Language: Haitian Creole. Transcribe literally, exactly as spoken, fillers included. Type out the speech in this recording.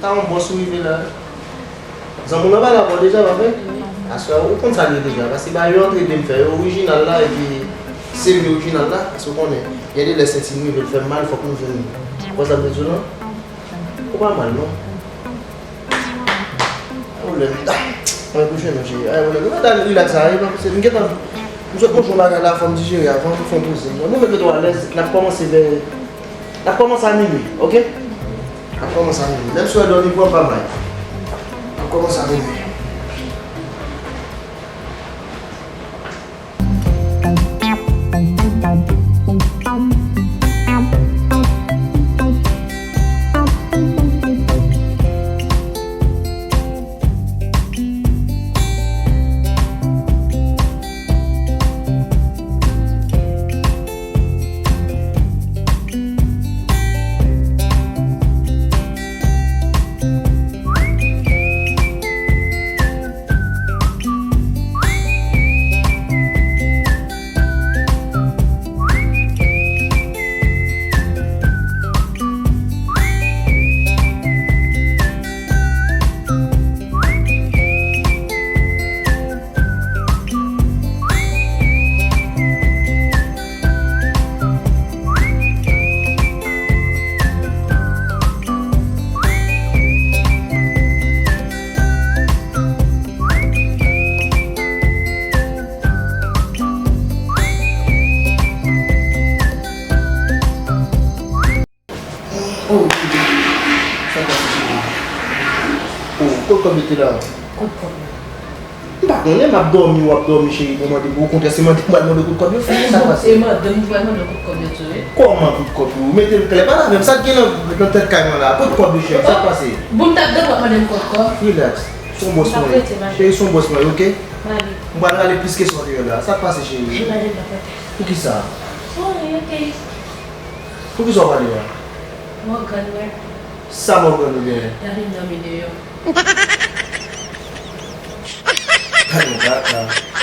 Sa yon bòs ou rive la. Zanmi w nan pale avè w deja, pa vre? Paske ou konn sa l ye deja. Paske bagay yo antre de m fè yo orijinal la, epi se li orijinal la. Paske ou konnen, gen de lè senti m rive, l fè m mal, fòk m jwenn li. Ou konn sa m vle di w lan? Ou pa mal, non. Ay, ou lè m, ah, mwen kouche, non, cheri. Ay, ou lè m, mwen ta relax, a, e pa posib. M gentan, m sot montre yon bagay la, fò m dijere avan, m fè yon poze. Nou mete w alèz, n ap kòmanse vè N ap kòmanse a minui, oke? N ap kòmanse a minui. Menm si w dòmi pran pa may. N ap kòmanse a minui. Oh, sa pase, cheri? Oh, kot kòb yo te la? Kot kòb yo? M pa konnen, m ap dòmi, w ap dòmi, cheri, pou w mande m. Okontrè, se mande m pral mande w kot kòb yo, cheri, sa k pase? E mande m pral mande w kot kòb yo tou, wi. Kòman kot kòb yo? Mete l klè, pale avè m. Sa k gen nan, nan tèt kay mwen la? Kot kòb yo, cheri? Sa k pase? Bon, m t ap gen dwa mande m kot kòb. Relax. Se yon bòs mwen ye. Cheri, se yon bòs mwen ye, oke? M pral ale plis ke sa w te ye la. Sa k pase, cheri? Poukisa? Poukisa w pale a? Mògàn, wè. Sa Mògàn ou genyen? Gade m dòmi deyò. Gade yon kaka.